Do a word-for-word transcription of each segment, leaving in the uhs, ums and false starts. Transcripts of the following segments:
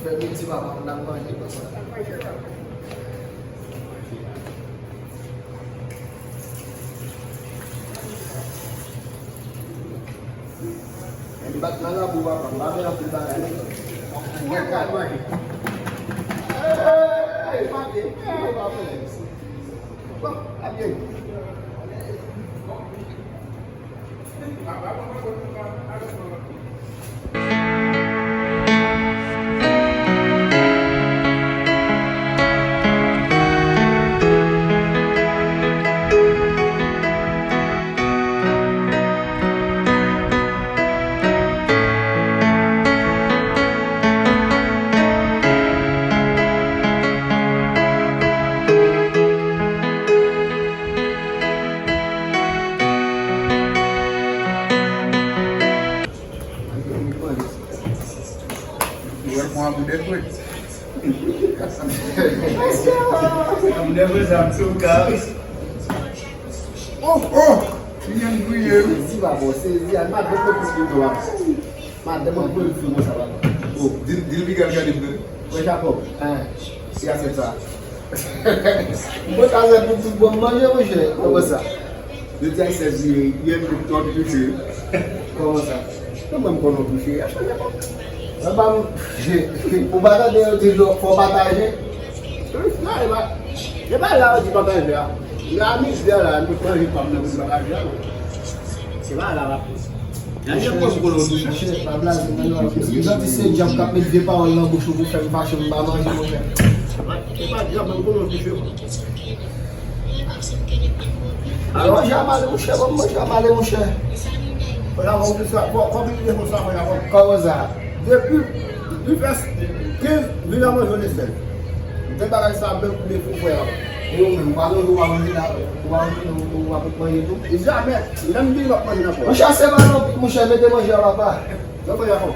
Fè midi papa, m ap manje konsa. Li bat nan labou papa, m pa vle anpil bagay non. Mwen pral manje. Ey, ey, ey, pate. Bon, a byen. Ou wè fon an pou dekwe. An dekwe sa m tou ka. Oh, oh! Li vin griye wi. Sezi papa, sezi. Al madanm mwen pou l fin konsa papa. Oh, di l, di l piga l gade m tande. Frè Jakòb, si asyèt sa. Mwen ta fè pou tout bon manje, monchè. Kòman sa? Yo di asyèt li, li enn bout twòp piti. Kòman sa? Kòman m konnen w piti? Anba m, ou pa tande yo di fò pataje? Non, e pa, e pa la yo di pataje a. La mizè la, nou manje pa m nan pou pataje a, non. Se pa la la. Monchè, pa blaze, non, non. Ou santi se djab k ap met vye pawòl nan bouch ou pou fè m fache, m pa manje, monchè. Se pa djab, mwen, m konnen w piti. Alò, manje a male, monchè, bon, manje a male, monchè. Fò la, fò, fò, fò, fò, fò, fò, fò, fò. Kòman sa? Depi, depi fè kenz, vin nan manje w nesèl. M te bagay sa menm premye fou frè a. E ou menm, ou pa sonje ou pa manje la, ou pa manje, ou, ou pa manje tou? Jamè, lè m vini m ap manje nan fò. Monchè, se pa nan pit, monchè, mete manje a papa. Non, frè Jakòb.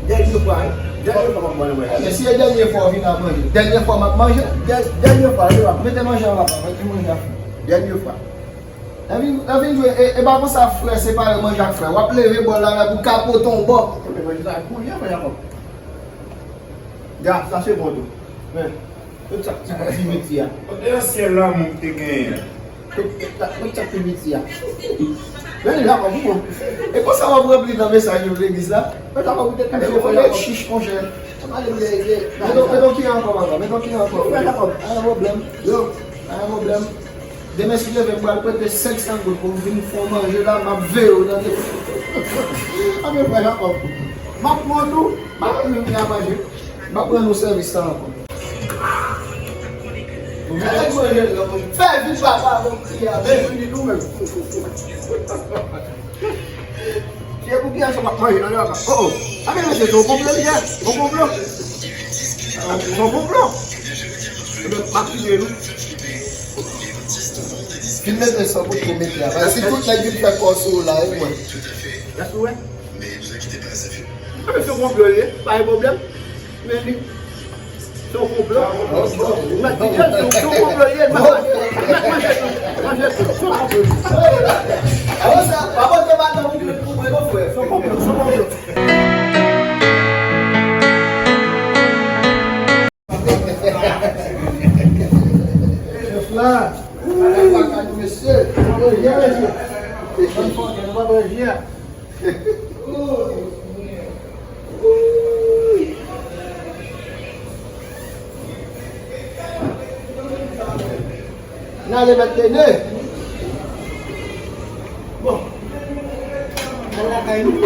Dènye fwa, wi. Dènye fwa m ap manje manje. Men si e dènye fwa w vin ap manje, dènye fwa m ap manje. Dè-, dènye fwa, wi, papa. Mete manje a papa, mete manje a. Dènye fwa. Lè vin, lè vin jwe, e, e pa konsa frè separe manje ak frè. W ap leve bòl la, w ap kapote yon bò. Manje sa bouyi, frè Jakòb. Gad, sa se bon tou. Men, tout sa k ti, ti miti a. Kote ansyen lanmou m te genyen an? Tout, tout sa, tout sa k ti miti a. Men li la pa pou mwen. E konsa w ap ranpli nan mesaj yo legliz la? Men sa pa pou tèt mwen, frè Jakòb. Chich, monchè. Sa pale m de, de, met yon, met yon kiyan ankò, papa. Met yon kiyan ankò. Frè Jakòb. Pa gen pwoblèm. Yo, pa gen pwoblèm. Demen si Dye vle, m pral prete senk san goud pou m vin fè w manje la, m ap veye w, tande? Anben, frè Jakòb, m ap pran w tou, m ap vin fè w manje. M ap rann ou sèvis sa ankò. Ou vin ak manje la, manje. Fè vit, papa, avan m kriye a, men vini tou menm. Kiyè pou kiyè sa w ap manje nan lè a? Oh, oh. Anben, mesye, se yon konplo li ye. Yon konplo. Se yon konplo. Ebyen, m ap kite nou. Fin mete sa pou tou mete a. Paske tout nèg vin fè kò sou ou la, e mwen. Lè sou wè. Anben, se yon konplo li ye. Pa gen pwoblèm. Men li. Se yon konplo. Mwen di, se yon konplo li ye, mwen manje tou, manje tou, se yon konplo. Avan sa, pa pote madanm ou pou mwen non, frè. Se yon konplo, se yon konplo. Chèf la, mesye, mesye. Mesye. N ale mèt Dene. Bon. N al lakay nou.